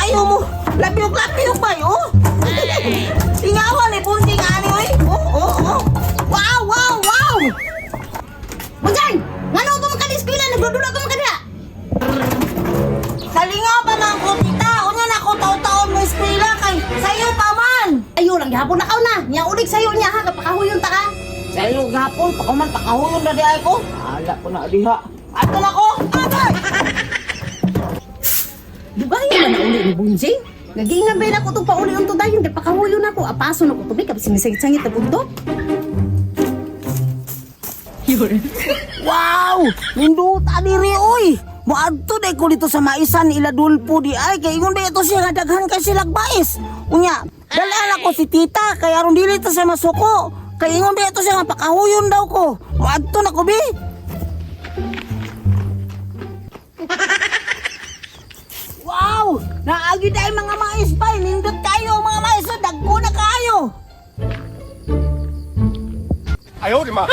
kayo mo. Lapiyok-lapiyok ba oh? Tingawan eh, bunting ani oy. Oh, oh, oh. Wow, wow, wow. Bunjang! Ngano to man ka eskwela? Nagdudula ka man ka diha. Kalingaw pa man ko, tita. Unya na ko taon-taon mo eskwela kay sayo pa man. Ayo lang gihapon na kaw na. Nya ulig sayo niya ha, kapakahuyon ta ka. Sayo gihapon, pakaman pakahuyon na di ay ko. Ala ko na diha. Ato na ko. Agay! Dugayan man na uli ni Bunjing. Nagiingan ba na ko itong pauli unto dayon kay pakahuyon na ko. Apaso na ko tubig kapis singisangit-sangit na punto. Wow! Ninduta diri oy. Moadto day ko dito sa maisan ila Dulpo di ay kay ingon day ito siya nga daghan kay silag mais. Unya, dalaan ako si tita kay aron dili ta sa masuko. Kay ingon day ito siya nga pakahuyon daw ko. Moadto na ko bi. Wow! Naagi day mga mais bay, nindot kayo ang mga mais, oh. Dagko na kayo. 哎呦我的妈！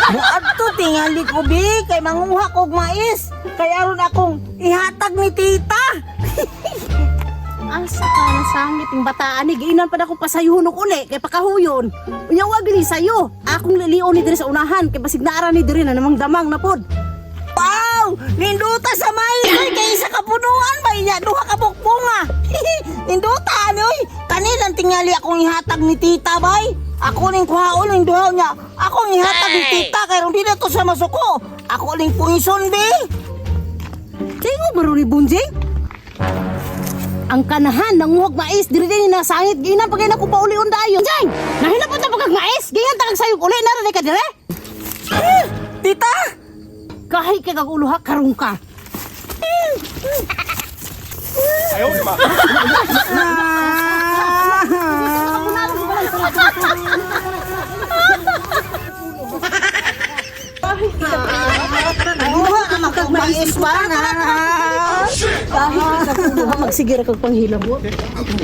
Muadto tingali ko bi kay manguha kog mais. Kay aron akong ihatag ni tita. Asa ka na sangit yung bataan ni giinan pa na ko pasayuhon og uli kay pakahuyon. Unya wa gini sayo. Akong lilion ni diri sa unahan kay basig naara ni diri na namang damang na pod. Wow! Ninduta sa mais oy kay isa ka punuan ba inya duha ka bukbunga. Ninduta ani oy. Kanilang tingali akong ihatag ni tita bay. Ako ning kuhaon ning duha niya. Ako ang ihatag ni tita kay aron dili to sa masuko. Ako ning puison bi. Tingo baro ni Bunjing? Ang kanahan nanguhag mais diri din na sangit giinan pa kay nako paulion dayon. Jeng, nahinapot na pagkag mais giingan ta kag sayog uli na ra ka dire. Tita! Kahi kay kag ulo ha karong ka. 哎呦我的妈！ Nanguha ka magkag mais ba na? Kahi kay kag ulo ha magsige ra kag panghilabot.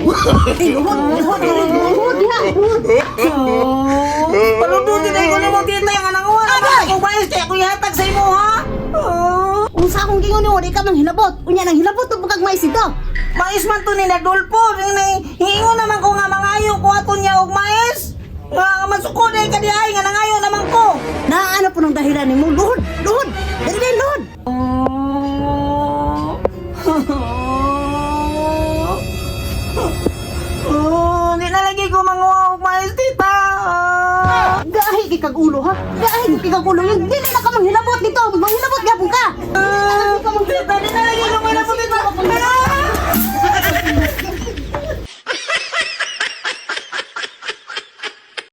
Luhod, luhod, luhod diha. Luhod. Paludutin ay ko nimo tita yung nanguha na ba akong mais kaya ako ihatag sa imo ha? Oh. Unsa akong gingon nimo di ka man hilabot. Unya nang hilabot og pagkag mais ito. Mais man to ni Nadulpo. Hiingon naman ko nga mangayo ko ato niya og mais. Nga masuko day ka di ay nga nangayo naman ko. Naano po ng dahilan nimo? Luhod, luhod. Dali dali, luhod. Oh, di na lagi ko manguha og mais, tita. Gahi kay kag ulo ha. Gahi kay kag ulo yung dili na ka manghilabot.